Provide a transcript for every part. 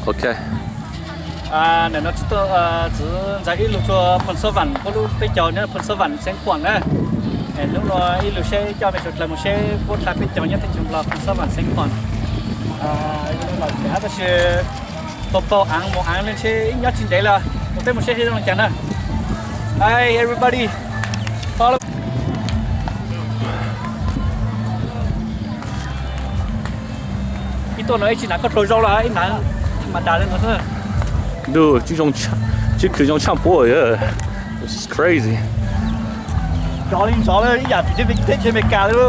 Ok. Ntawm no txiv ntxawm ib lug txug Phoos Xab Vam puab lub teb chaws nyob Phoos Xab Vam xeev Khuam na. Hnub no ib lug seb coj mej suav dlawg moog seb puab dlha teb chaws nyob teb chaws Nplog Phoos Xab Vam xeev Khuam. Tab sis paug paug aav moog aav le ntshe nyob tsis ntev le, mus peb moog seb seb zoo le caag na. Hi everybody, follow. Ib tuaj no ib tsi hnav koj dlua zaub los ib hnav mas dag le no xwb. Dude, tsis khwv zoo tshaj puab. This is crazy. Zov li zov le ib yam tim teb chaws Amelikas le.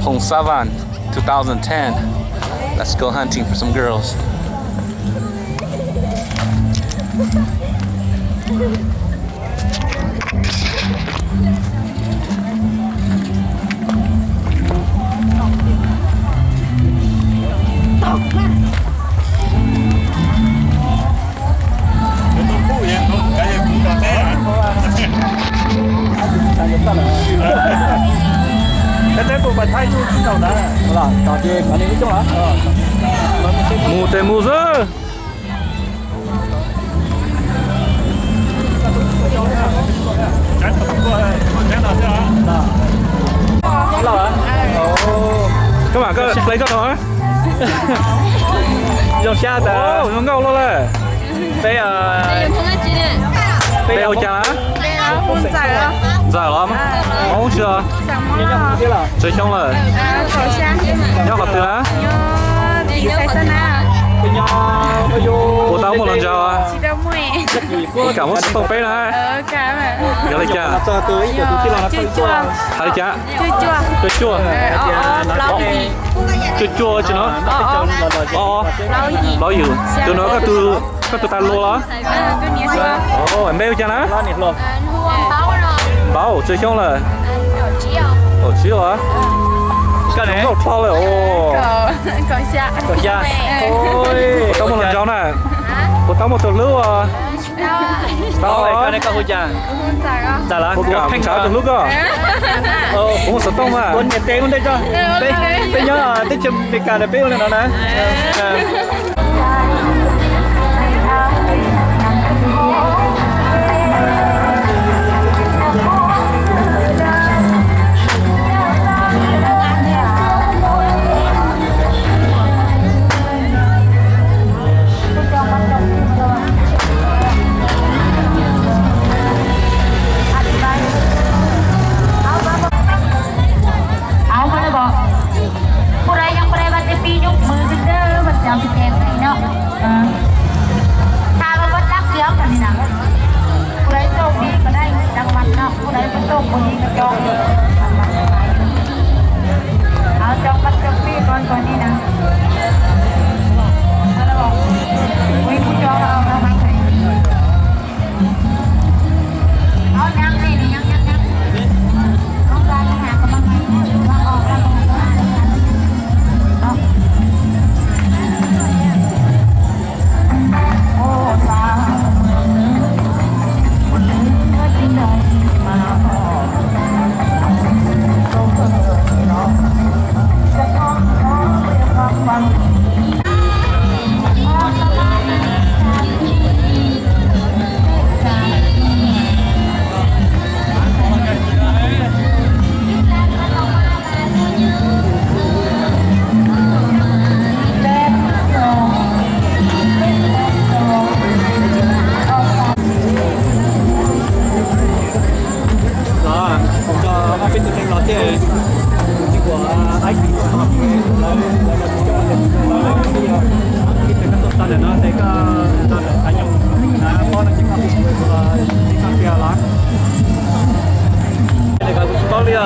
Phoos Xab Vam, two thousand ten. Let's go hunting for some girls. Mus tes mus xwb. Koj mam koj hle koj tau. Zoo sab tas. Zoo nkauj luaj le. Peb, peb hu cas? Ntxawm los? Hmoob tsi? Tsawg xyoo lawm? Nyob qhov twg na? Puas tau muaj hluas nraug? Kuv kam muab xov tooj peb na. Yog li cas? Hais li cas? Cuaj cuaj tsis no. Plaub yim. Tus no koj tus tag luag los? Npe hu cas na? Npaum tsawg xyoo lawm? Kaum tsib os. Zoo nkauj dhau lawm os. Puas tau muaj hluas nraug na? Puas tau muaj tus hlub os? Tau. Kuv kam tshaj tus hlub koj. Kuv muaj xov tooj mas. Peb nyob teb chaws Amelikas na peb ua li no na. Ua le pom, kuv rau yog pab tes pib nyuj mws kawg mas tsis ces no. Tha los pab dab kiag kom li na. Kuv rau txoj pib ko dab tag mas no, kuv rau txoj pib ko cov. Cov pab cov pib ko ko li na. Kuv kuv cov mas. Los, nrog peb tug neeg los thiab, tsis ua ib tug lawv los tsis coob, lawv peb yog ib tug koj tuaj txog ntawm no ces koj nrog ntawm Xav Nyoog na, pob no ces koj hu kuv los ces koj tiag los. Paub li os.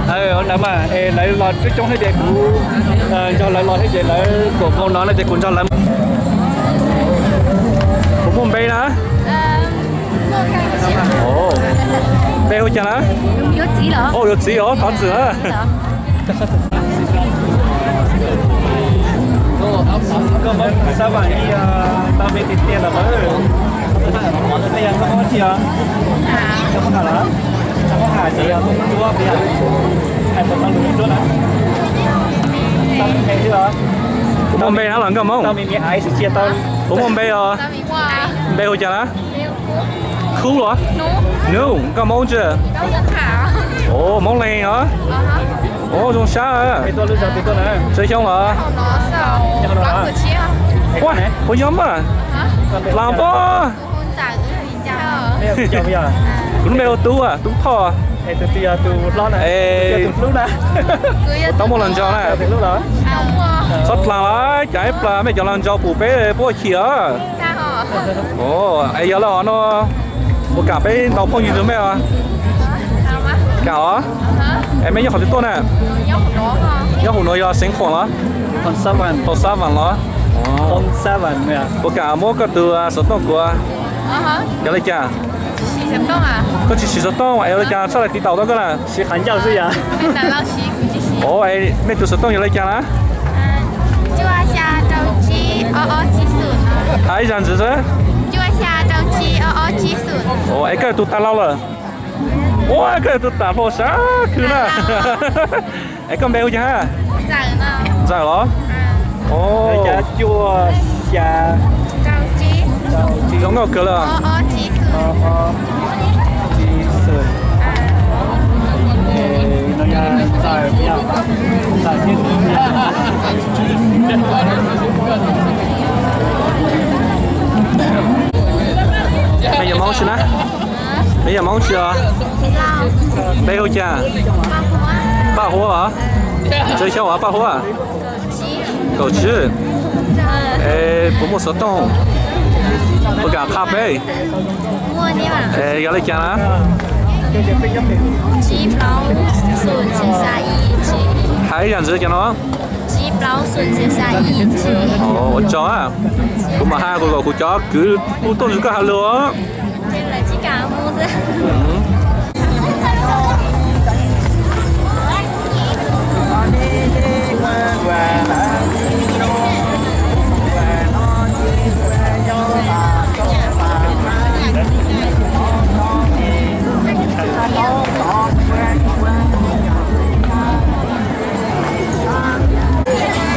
Ntawd mas es lawv los coob coob thiab ces kuv nrog lawv los thiab ces lawv kuam nkaus no no ces kuv nrog lawv. Kuv muaj npe na. Npe hu cas na? Yuav txiv os, thov txim na. Ntawm Xab Vam ib tau me tiag tiag los mas. Ua ntej yog koj muab tsi os? Koj muab ham los? Koj muab ham ces yog tus cuab peb yom? Hais puas tau lus cuab na? Tau me me xwb os. Puas muaj npe na los nkauj Hmoob? Tau me me hais tsis tau. Puas muaj npe os? Npe hu cas na? Khub los? Nub, nkauj Hmoob tsi? Hmoob Leeg os. Ua zoo sab. Tsawg xyoo los? Ua, puas yog mas? Las pob. Kuv lub npe hu Tub, Tub Thoj. Tau muaj los ntsaug na. Txhob dlaag los, cas ib plag mej cov los ntsaug pum peb puab chim os. Es yog le hov no, puas kam peb ntaus phooj ywg rua mej os? Kam os. Es mej nyob qhov twg tuaj na? Nyob hauv nuav yog Xeev Khuam los? Phoo Xab Vam los? Puas kam muab koj tug xov tooj kuv? Yog le caag? Koj tsis siv xov tooj es ua le caag txhaj le tiv taus tau koj na? Mej tug xov tooj yog le caag na? Has ib zag ntxiv xwb. Es koj yog tug tag laug lawm? Ua, koj yog tug tag laug sab khwb na. Es koj npe hu caag hab? Ntxawm los? Zoo nkauj kawg le. Mej yog Moob tsi na? Mej yog Moob tsi os? Npe hu caag? Paj Huab os? Tsawg xyoo os Paj Huab? Kaum tsib. Es puas muaj xov tooj? Puas kam qha peb? Es yog le caag na? Has ib zag ntxiv cov no. Ua tsaug na. Kuv mam has kuv kom kuv cov kwv puj tuaj nrug koj has lug os.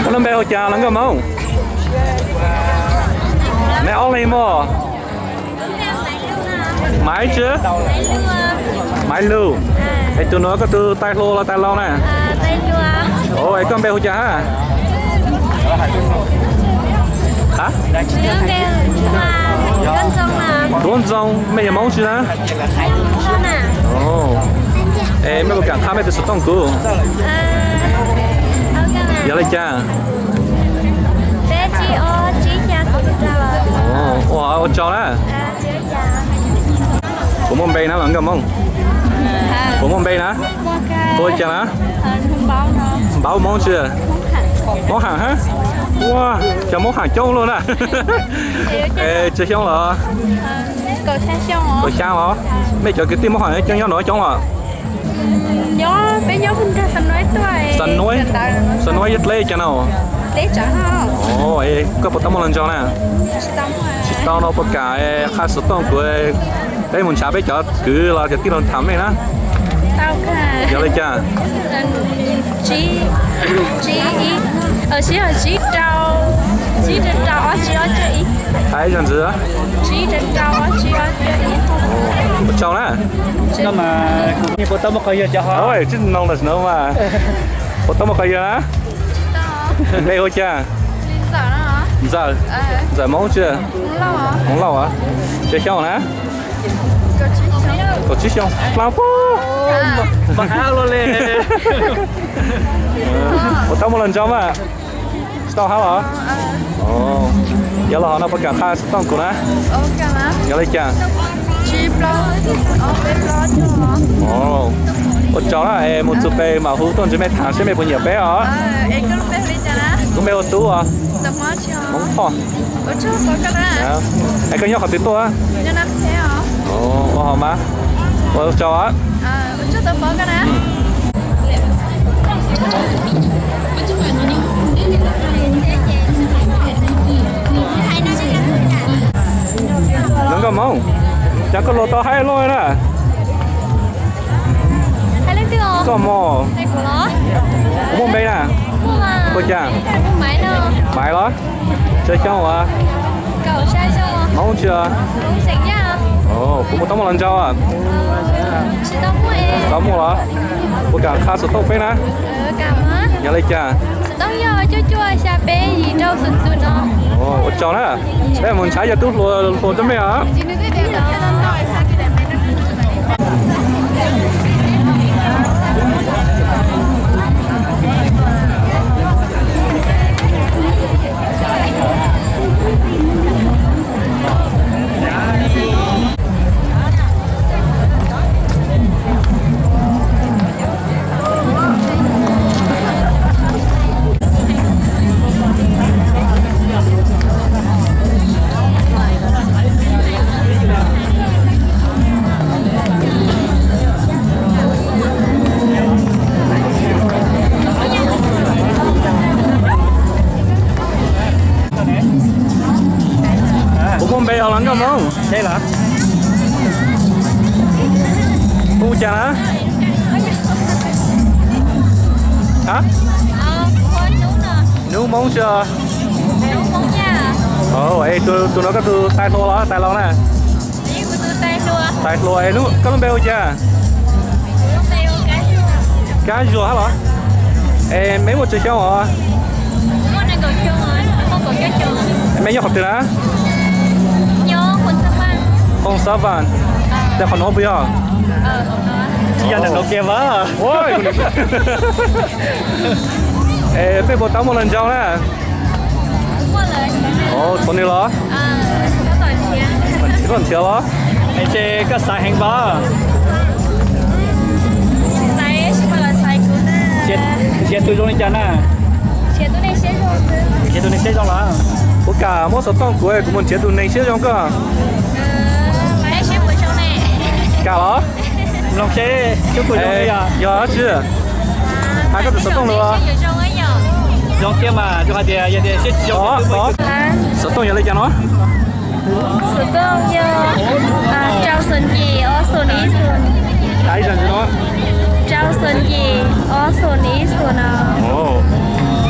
Koj lub npe hu cas los nkauj Moob? Neb ob leeg mog. Maiv tsi? Maiv Lug. Es tug nuav koj tug tais hluas los tais laug na? Es koj npe hu cas hab? Ntuav Ntxoo. Mej yog Moob tsi na? Es mej puas kam qha mej tug xov tooj kuv? Yog le caag? Ua, ua tsaug na. Puas muaj npe na los nkauj Moob? Puas muaj npe na? Hu caag na? Npaub Moob tsi? Moob Ham hab? Ua, cov Moob Ham coob luaj na. Es tsawg xyoo los? Kaum xyaa los? Mej cov kwv tij Moob Ham coob nyob nuav coob los? Xa Nuaib, Xa Nuaib yog dleb caag na? Koj puas tau muaj los ntsaug na? Tsis tau no puas kam qha xov tooj kuv, peb mus nrhav peb cov kwv los cov tij laug tham mej na. Yog le caag? Has ib zag ntxiv. Ua tsaug na. Tsis noog lawm no mas. Puas tau muaj qhov yawg na? Npe hu cas? Ntxawm. Ntxawm Moob tsi? Hmoob Lauj. Tsawg xyoo na? Kaum tsib xyoo. Dlaab pob. Puas tau muaj los ntsaug mas? Tsis tau hab los? Yog los hov no puas kam qha xov tooj kuv na? Yog le caag? Ua tsaug na, es mus txug pem mam hu tuaj ntsib mej tham seb mej puas nyiam peb os. Kuv npe hu Tub os. Hmoob Thoj. Es koj nyob qhov twg tuaj? Ua hov mas. Ua tsaug. Luag tau haib loj na. Koj mog, kuv muaj npe na. Ua cas? Maiv los? Tsawg xyoo as? Hmoob tsi? Kuv muaj tau muaj los ntsau. Tau muaj los? Ua kam qha xov tooj peb na. Yog li cas? Ua tsaug na. Peb mus ntshav yog tub hluas hluas rau mej os. Kuv muaj npe os los nkauj Hmoob? Hu cas na? Ha? Nub Hmoob tsi? Es tus no koj tus tais hluas los tais laus na? Tais hluas. Es koj lub npe hu cas? Kab Zuag hab los? Es mej muaj tsawg xyoo os? Mej nyob qhov twg na? Qhoos Xav Vas. Tej qhov no puas yog? Tsis yog ntawm no kiag mas. Es peb puas tau muaj los ntsau na? Txhua nws los? Tsis tau nrhiav los? Es koj xaiv heev pab. Nrhiav tus zoo li cas na? Nrhiav tus neeg siab zoo los? Kuv kam muab xov tooj kuv, kuv mus nrhiav tus neeg siab zoo koj. Kam los? Mloog seb, yog dab tsi? Hais koj tus xov tooj los. Zoo thiab mas, zoo hais tias yog tias seb tsis zoo. Xov tooj yog li cas no? Xov tooj yog rau xoom yim ob xoom ib xoom. Rau xoom yim ob xoom ib xoom no.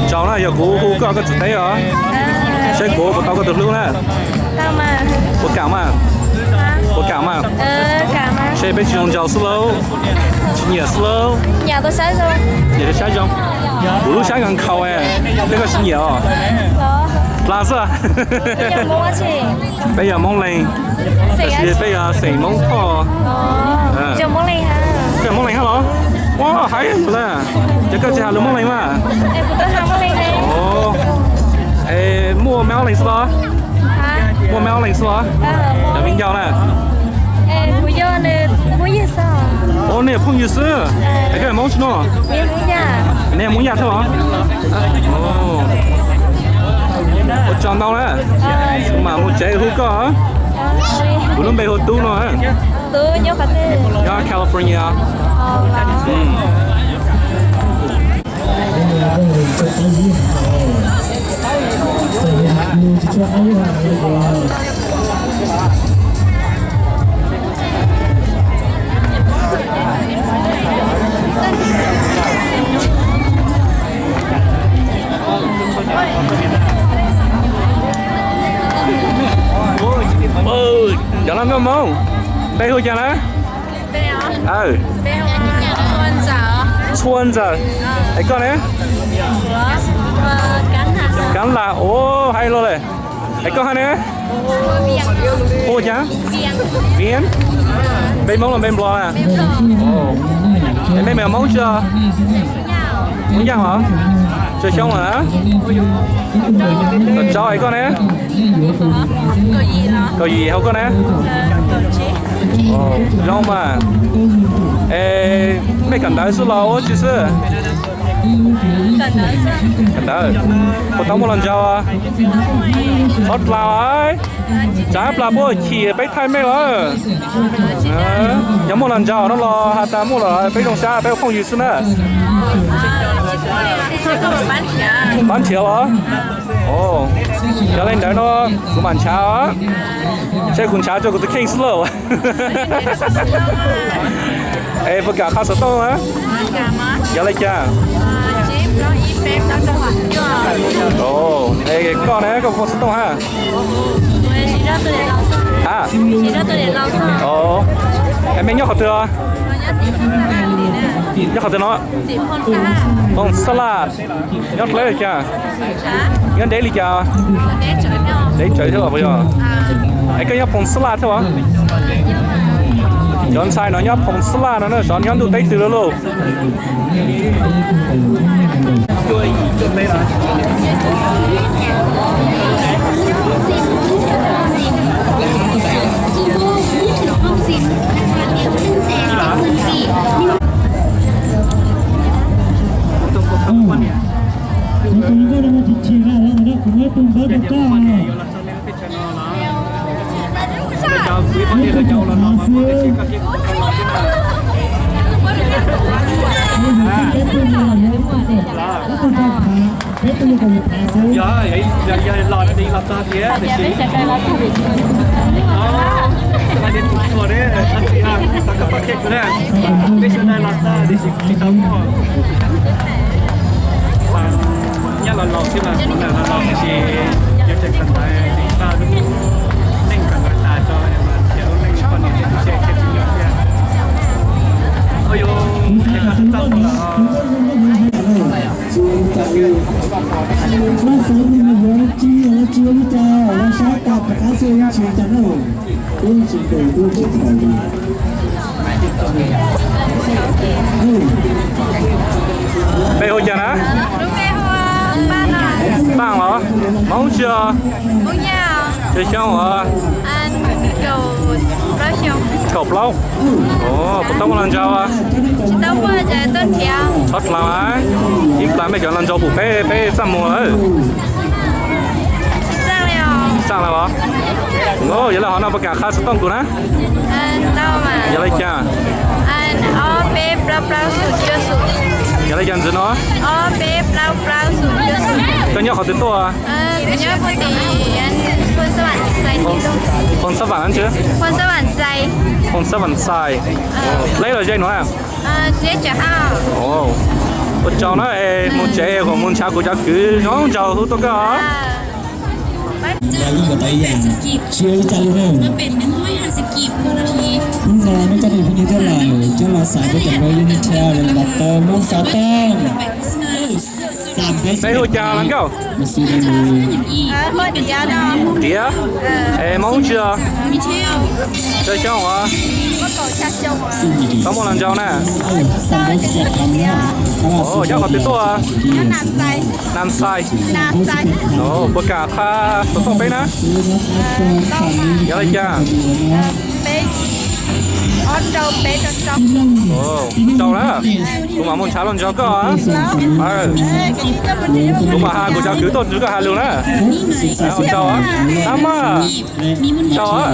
Tsaug na, yog kuv hu koj koj tsis teb os. Seb kuv puas tau koj tus hlub na. Puas kam mas? Puas kam mas? Seb peb tsis zoo ntsau xwb lauj. Tsis nyiam xwb lauj. Nyiam tus sab zoo. Kuv lub sab nkhaus nkhaus, peb koj tsis nyiam os. Dlaab xwb. Peb yog Moob Leeg, tab sis peb yog xeem Moob Thoj. Koj Moob Leeg hab los? Ua haib na. Ces koj tsis has lus Moob Leeg mas. Es muaj me ob leeg xwb los? Muaj me ob leeg xwb los? Cov viv ncaus na. Ua nej yog phooj ywg xwb. Es koj yog Hmoob tsi no? Nej Hmoob Yaj thiab los? Ua tsaug ntau na. Kuv mam mus tsev hu koj. Kuv lub npe hu Tub no. Nyob California. Cov no nkauj Hmoob, npe hu cas na? Txhua Ntxawm. Es koj ne? Kab Lam. Ua haib luaj le. Es koj hab ne? Hu cas? Viab. Npe Hmoob los npe Nplog na? Es mej mas Hmoob tsi? Hmoob Yaj hos? Tsawg xyoo lawm na? Kaum tsau. Es koj ne? Kaum yim. Hos koj ne? Zoo mas. Es mej kawm ntawv xwb los ua tsi xwb? Kawm ntawv. Puas tau muaj los ntsau? Txhob dlha, tsav plas puab chim peb thaij mej lawm. Yog muaj los ntsau no los has tas muaj los peb zoo sab peb ua phooj ywg xwb na. Pab nrhiav los? Yog li ntawd no kuv mam ntshav, seb kuv ntshav rau kuv tus kheej xwb lauj. Es puas kam qha xov tooj na? Yog li cas? Es koj ne, koj puas muaj xov tooj hab? Ha? Es mej nyob qhov twg? Nyob qhov twg no? Phoos Xab Laj. Nyob deb li cas? Nyob deb li cas? Deb tsawv thiab los puas yog? Es koj nyob Phoos Xab Laj thiab os? Cov ntxhais no nyob Phoos Xab Laj no na, xyov nyob ntuj teb twg lawm lauj. Yog, yog los txog tias, tiam sis, o, peb sawv daws los txog tiam sis tsis tau muaj, nyob los laus xwb mas, kuv ntawm los laus tiam sis yuav tseem kawm ntawv, tsis paj lub neej kawm ntawv tas tso mas thiaj lub neej poj niam thiaj tsis nyuaj thiab. Ua yus tsis tau txawj lawm. Npe hu cas na? Paaj los? Hmoob tsi? Tsawg xyoo os? Kaum plaub. Puas tau muaj hluas nraug? Txhob dlhau, ib plag mej cov hluas nraug pum peb, peb txaj muag lawm. Tsis txaj lawm os. Yog li hov no puas kam qha xov tooj kuv na? Yog li cas? Yog li cas ntxiv no? Koj nyob qhov twg tuaj? Phoos Xab Vam ntsis. Phoos Xab Vam Xais. Dleb los ze no na? Ua tsaug na, es mus tsev kuv mus ntshav kuv cov kwv zoo nraug hu tuaj koj. Peb hu cas hluas nkauj? Tiav. Es Hmoob tsi? Tsawg xyoo os? Tau muaj hluas nraug na? Nyob qhov twg tuaj? Nam Xais. Puas kam qha xov tooj peb na? Yog li cas? Tsaug na, kuv mam mus ntshav los nrog koj. Kuv mam has kuv cov kwv tuaj nrog koj hais lus na. Tsaug, ab mas, tsaug.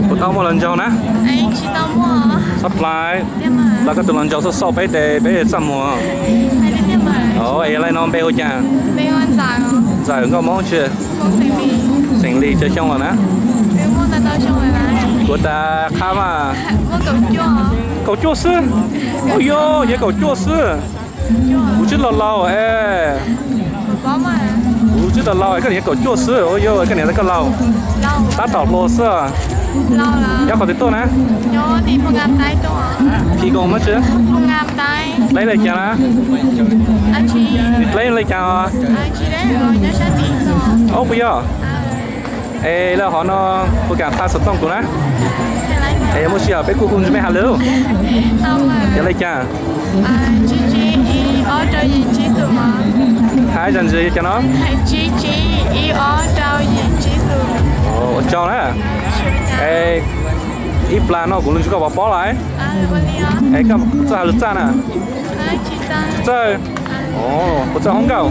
Puas tau muaj hluas nraug na? Txhob dlhau, los koj tus hluas nraug xauj xauj peb tes peb txaj muag. Es yog li no npe hu cas? Ntxawm, nkauj Hmoob tsi? Xeem Lis, tsawg xyoo lawm na? Kuv tas qha mas. Kaum cuaj xwb. Ua yog, yog kaum cuaj xwb. Kuv twb laus laus es. Kuv twb laus laus es koj niam kaum cuaj xwb, ua yog koj niam tas koj laus. Tab tom hluas xwb. Nyob qhov twg tuaj na? Phim Koom mas tsi? Dleb li cas na? Dleb li cas? Ob puas yog? Es lawm hov no puas kam qha xov tooj kuv na? Es yog muaj sij hawm peb kuj hu ntsej mej has lus. Yog li cas? Hais zam ntsis cas no? Ua tsaug na. Es ib plag no kuv lug ntsib koj pov pob lawm. Es koj txawj has lus txaj na? Txawj. Puas txawj hoob nkauj?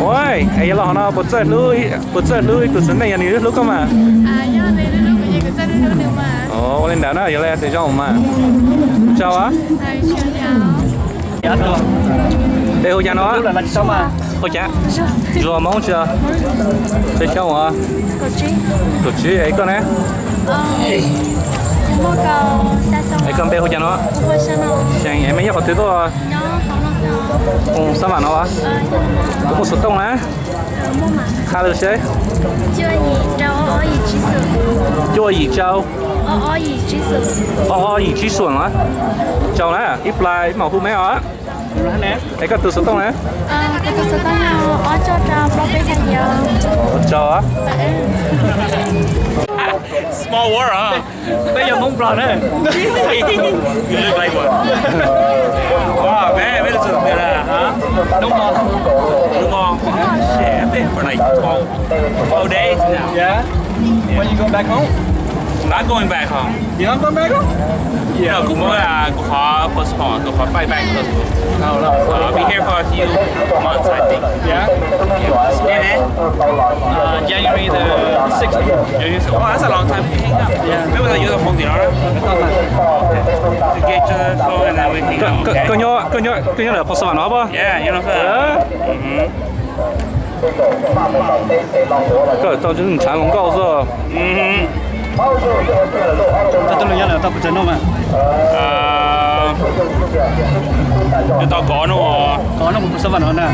Ua, es yog los hov no puas txawj hlub, puas txawj hlub tus txiv neej yog nws hlub koj mas? Ua li ntawd na, yog li tes zoo mas. Tsaug. Npe hu cas no? Hu cas? Zuag, Hmoob tsi? Peb xyoo os. Kaum tsib, es koj ne? Es koj npe hu cas no? Xeem, es mej nyob qhov twg tuaj? Xab Vam no. Puas muaj xov tooj na? Qha lus seb. Cuaj yim rau, ob ob yim tsib xoom os. Tsaug na, ib plag mam hu mej os. Es koj tus xov tooj na? Tsaug. Small world, peb yog Hmoob Nplog na. You look like one. Wow, man, peb lub xov tooj na, huh? Hnub no, hnub no. Shit, I've been here for like twelve, twelve days now. Yeah? When you going back home? Not going back home. You not going back home? No, kuv muab, kuv qhov passport, kuv qhov flight back passport. I'll be here for a few months, I think. Yeah? January the sixth. January sixth. Oh, that's a long time. Yeah. Maybe we'll use the phone, you know? To get each other phone and then we hang out, okay? Koj nyob, koj nyob, koj nyob lawm Phoos Xas Vam no pab? Yeah, you know. Koj tau ntshav hluas nkauj xwb. Tau tau lus nyob lawm tau kuv tsav noj mas. Tau kov no, kov no mus Phoos Xas Vam no na.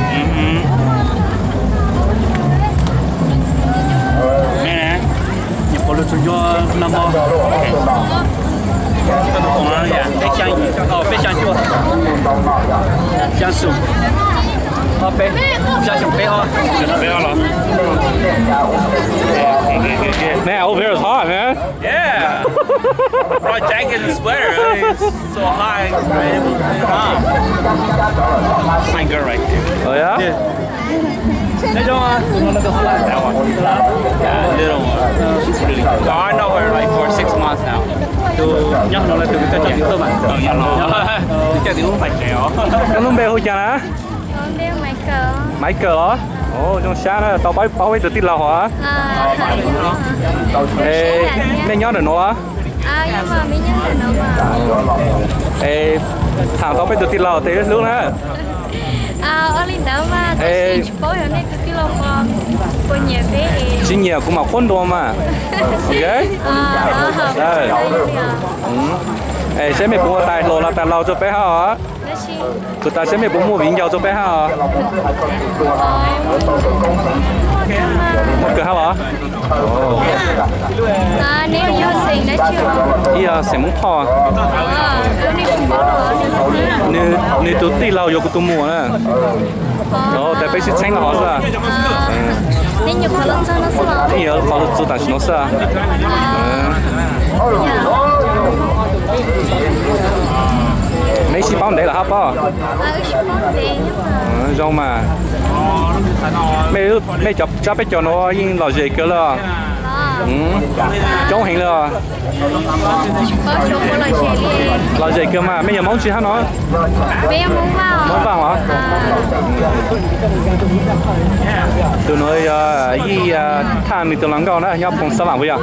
Nyuam qhuav lug tsuas yog no mo. Peb xyaa, peb xyaa cuaj, xyaa xoom, ob peb, xyaa xoom peb ob. Man, over here is hot, man. Yeah. Brought jacket and sweater. It's so hot. It's hot. My girl right there. Oh, yeah? That one. Yeah, little one. She's really cute. Oh, I know her, like, for six months now. Tus nyob no lawm tus koj coj tuaj mas. Oh, nyob no. Coj tim ub pais tsev os. Koj lub npe hu cas na? Maiv Kawm os. Zoo sab na, tau paub ib tug tij laug hov. Nej nyob ntawm nuav? Es tham tau peb tug tij laug tes hlub na. Tsis nyiam kuv mam qhuab ntuas mas. Es seb mej puas ua tais hluas los tais laus rua peb hab os. Kuv tas seb mej puas muaj viv ncaus rua peb hab os. Muaj kawg hab los? Ib yog xeem Hmoob Thoj. Nws tus tij laug yuav kuv tus muam na. Tas peb sib txheeb los hov xwb. Ib yog qhov lug txug tam sim no xwb. Mej sib paub ntev lawm hab pob? Zoo mas. Mej cov tsab peb caug nuav yeej lom zem kawg le. Coob heev le. Lom zem kawg mas. Mej yog Hmoob tsi hab no? Hmoob Vaaj los? Tus nuav yog Yij Thaj nws tus hluas nkauj na, nyob Phoos Xas Vaam puas yog?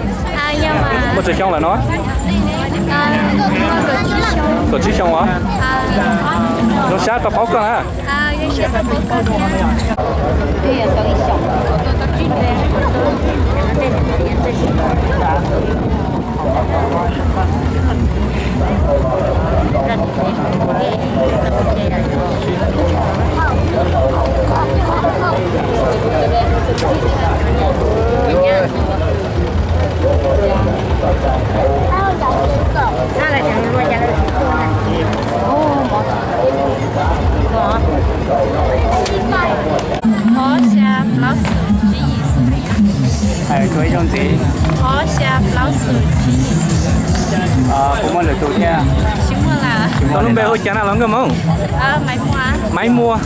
Muaj tsawg xyoo lawm no? Kaum tsib xyoo os. Zoo sab tau paub koj na. Qhov xya plaub xoom tsib yim xwb. Hais rua ib zaug ntxiv. Qhov xya plaub xoom tsib yim. Puas muaj lwm tus thiab? Tsis muaj lawm. Koj lub npe hu cas na los nkauj Hmoob? Maiv Muas.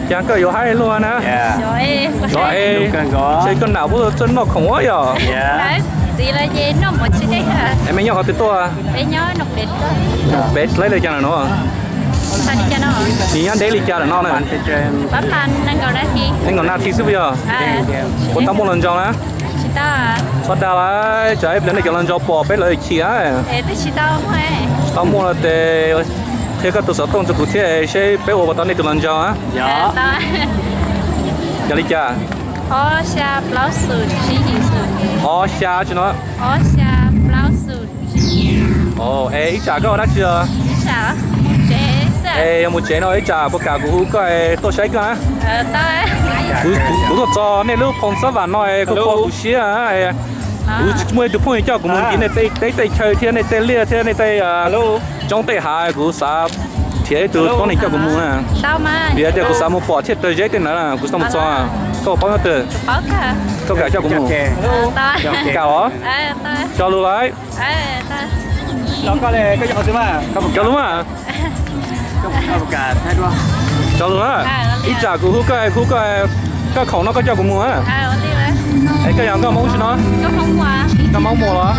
Cas koj yuav haib luaj na? Zov es, es koj nam puab txawj noj khoom ua yog? Tiv lawm ces noj mov tsis deb. Es mej nyob qhov twg tuaj? Peb nyob Noo Pem. Noo Pem deb li cas lawm no? Nws nyob deb li cas lawm no na? Peb nkaum nas this xwb puas yog? Puas tau muaj hluas nraug na? Txhob dag lawm, tsam ib pliag nej cov hluas nraug pom peb lawv chim na. Tsis tau muaj los tes qhia koj tus xov tooj rau kuv thiab seb peb ua puas tau nej tus hluas nraug na. Yog li cas? Ob xya plaub xoom tsib. Ob xya tsi no? Ob xya plaub xoom tsib. Es ib tsam koj ua dab tsi? Es yog mus tsev no ib tsam puas kam kuv hu koj tuaj saib koj na? Kuv tuaj txog nej lub Phoos Xab Vam no kuv kho kuv siab. Kuv muaj ib tug phooj ywg coj kuv mus ncig nej tej teb tej chaw thiab nej tej liaj thiab nej tej roob tej hav, kuv xav nrhiav ib tug tuab neeg coj kuv mus na. Vim tias kuv xav mus pom Txhiaj Tawg Zeb tej ntawd na, kuv xav mus txog. Koj paub nyob twg? Koj kam coj kuv mus? Kam os. Cog lus lawm. Cog lus mas. Cog lus na. Ib tsam kuv hu koj, hu koj, koj khoom no koj coj kuv mus. Es koj yog nkauj Hmoob tsi no? Nkauj Hmoob Muas los?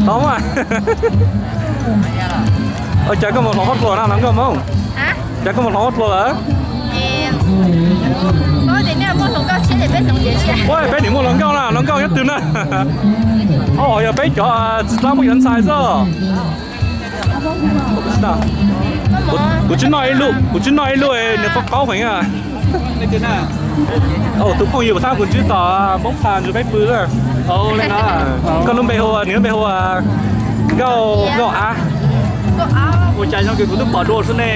Tau mas. Ua cas koj mus hloov huab tua na hluas nkauj Hmoob? Cas koj mus hloov huab tua lawm? Ua peb nim muaj hluas nkauj na, hluas nkauj nyob twg na? Yog peb cov txiv tab muab yuav ntxhais xwb. Kuv tsis noj ib lub, kuv tsis noj ib lub nws qaub qaub heev. Tus phooj ywg puas thab kuv ntsib tom Moob Phas ntsug peb pw. Koj lub npe hu, nws lub npe hu Nkauj, Nkauj Av. Ua cas zoo kawg kuv twb pom dua xwb ne.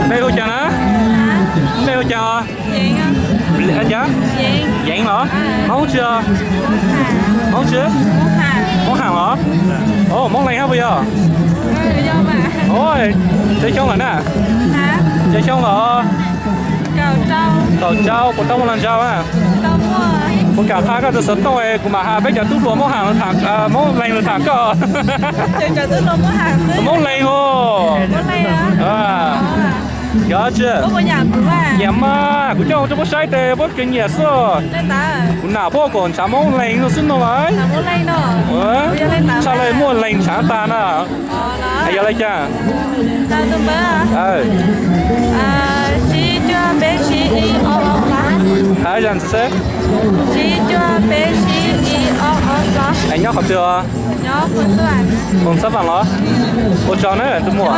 Npe hu cas na? Npe hu cas? Yeev los? Hmoob tsi? Hmoob tsi? Hmoob Ham los? Hmoob Leeg hab puas yog? Cov xyoo lawm na? Cov xyoo los? Kaum rau, puas tau muaj hluas nraug na? Puas kam qha koj tus xov tooj kuv mam has peb cov tub hluas Hmoob Ham, Hmoob Leeg los tham koj. Hmoob Leeg os. Yog tsi? Nyiam mas, kuv coj mus rau puab saib tes puab kheev nyiam xwb. Kuv nam puab kom ntshav Hmoob Leeg xwb no lawm. Tshaj lawm muaj Leeg ntshav tag na. Yog li cas? Sib cuaj peb sib ib ob ob plaub. Nyob qhov twg? Phoos Xab Vam los? Ua tsaug na tus muam.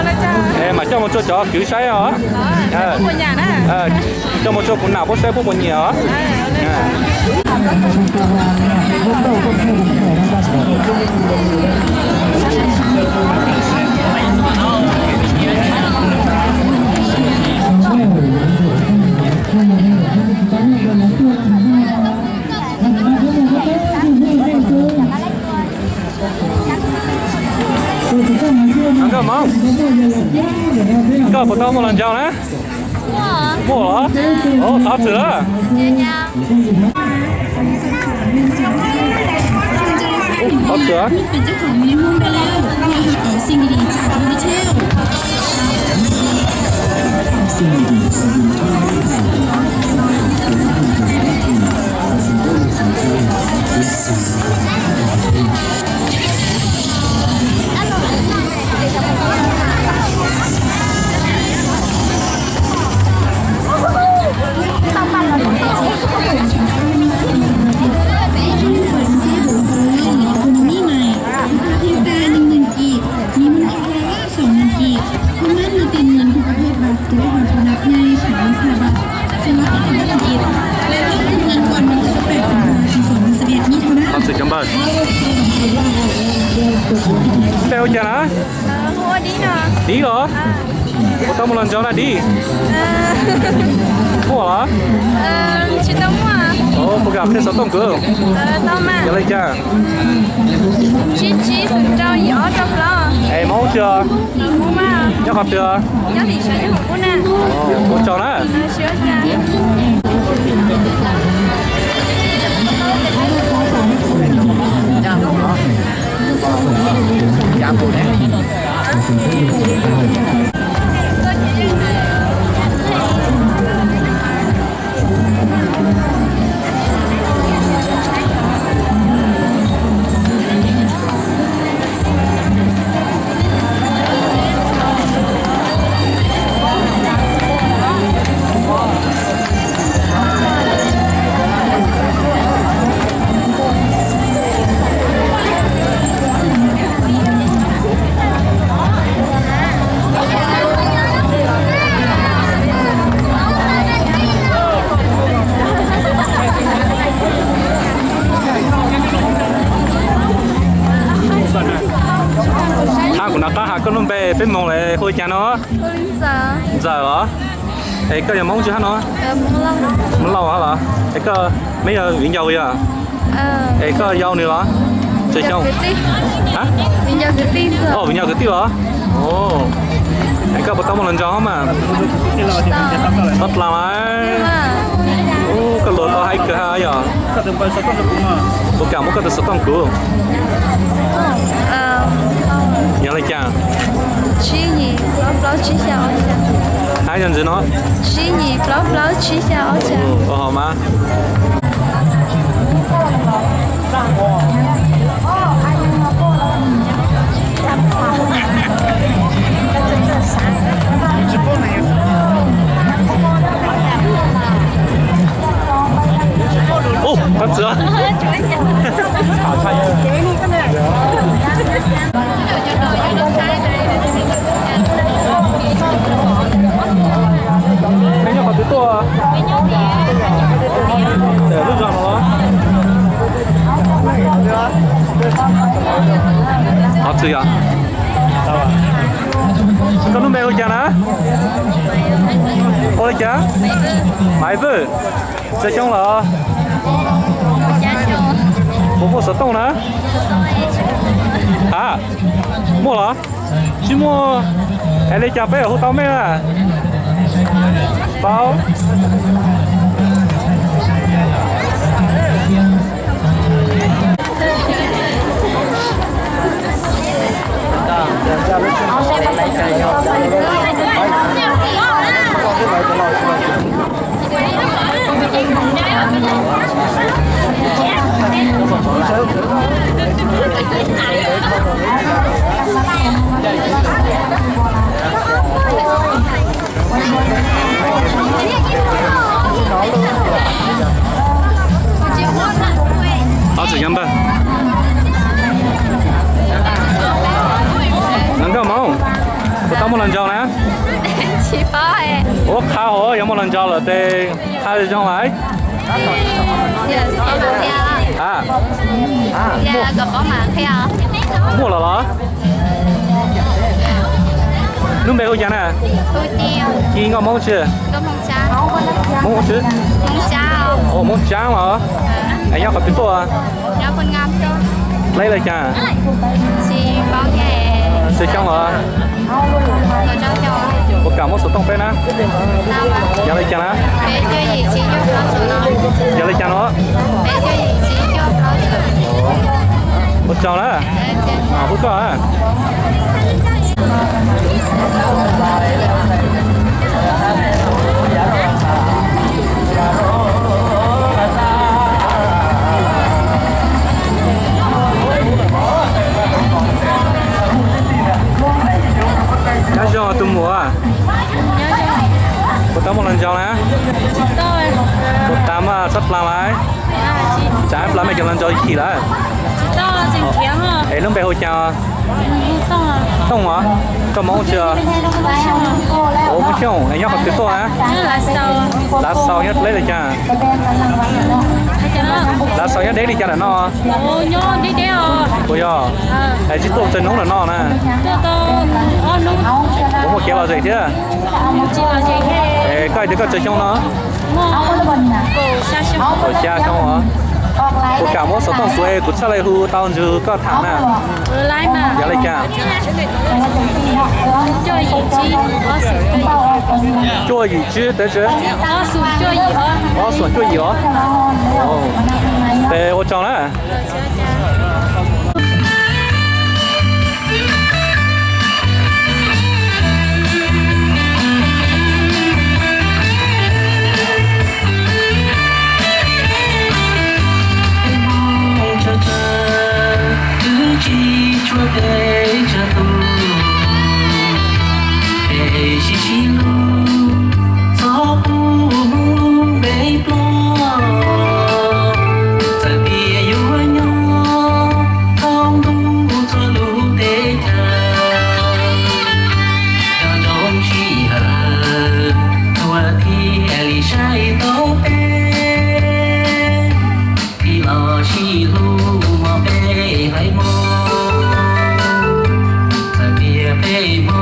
Mam coj mus rau cov kwv saib os. Coj mus rau kuv nam puab saib puab puas nyiam os. Nkauj Hmoob, koj puas tau muaj hluas nraug na? Muaj los? Thov txim lawm. Thov txim. Npe hu cas na? Dib los? Puas tau muaj hluas nraug na Dib? Muaj los? Tsis tau muaj. Puas kam qhia xov tooj kuv? Yog li cas? Es Hmoob tsi? Nyob qhov twg? Ua tsaug na. Hab kuv nov qab has koj lub npe, peb moog lawm, hu li cas no? Ntxawm os. Es koj yog Hmoob tsi hab no? Hmoob Lauj hab los? Es koj meb yog viv ncaus yog? Es koj yau nws los? Tsev xyoo. Viv ncaus kwv tij los? Es koj puas tau muaj hluas nraug hab mas? Txhob dlaag lawm. Koj luag tau hais kawg hab yog? Puas kam muab koj tus xov tooj kuv? Yog li cas? Hab yog ntxiv no. Ua ho mas. Ub, koj txwv. Neb nyob qhov twg tuaj? Lub zos no los? Qhov twg yog? Koj lub npe hu cas na? Hu li cas? Maiv Vwj. Txog xyoo lawm? Puas muaj xov tooj na? Ha, muaj los? Tsis muaj. Hais li cas peb hu tau mej na? Paub. Ob txwm nyob npawg. Nov nkauj Hmoob, puas tau muaj hluas nraug na? Ua qha hov, yog muaj hluas nraug lawm tes qha zoo lawm. Muaj lawm los? Lub npe hu cas na? Ci nkauj Hmoob tsi? Hmoob tsi? Hmoob Tsaab los? Es nyob qhov twg tuaj? Dleb li cas? Txog xyoo los? Puas kam muab xov tooj peb na? Yog li cas na? Yog li cas no? Ua tsaug na. Pub koj. Nyob zoo tus muam. Puas tau muaj hluas nraug na? Puas tas mas txhob dlaag lawm. Tsam plag mej cov hluas nraug chim lawm. Es lub npe hu cas? Tooj os. Koj Hmoob tsi? Hmoob Xyooj. Es nyob qhov twg tuaj na? Lav Xaus nyob deb li cas? Lav Xaus nyob deb li cas ntawm no? Puas yog? Es tsis tuaj txawg hnub ntawm no na? Puas muaj kev lom zem thiab? Es koj hais tias koj txog xyoo no? Kaum xya xyoo os. Kuv kam muab xov tooj xuav es kuv txhaj li hu tau ntsug koj tham na. Yog li cas? Cuaj yim tsib, tes ob xoom cuaj yim os. Ces ua tsaug na. Twb tsis tshua peb tsag tus, peb sib sib hlub txhob pub npe ploj. Txawm tias yuav nyob thoob ntuj txhua lub teb chaws, nco ntsoov sij hawm, txhua thiaj li saib tau peb. Tij los sib hlub mog peb hlais hmo, txawm tias peb hmo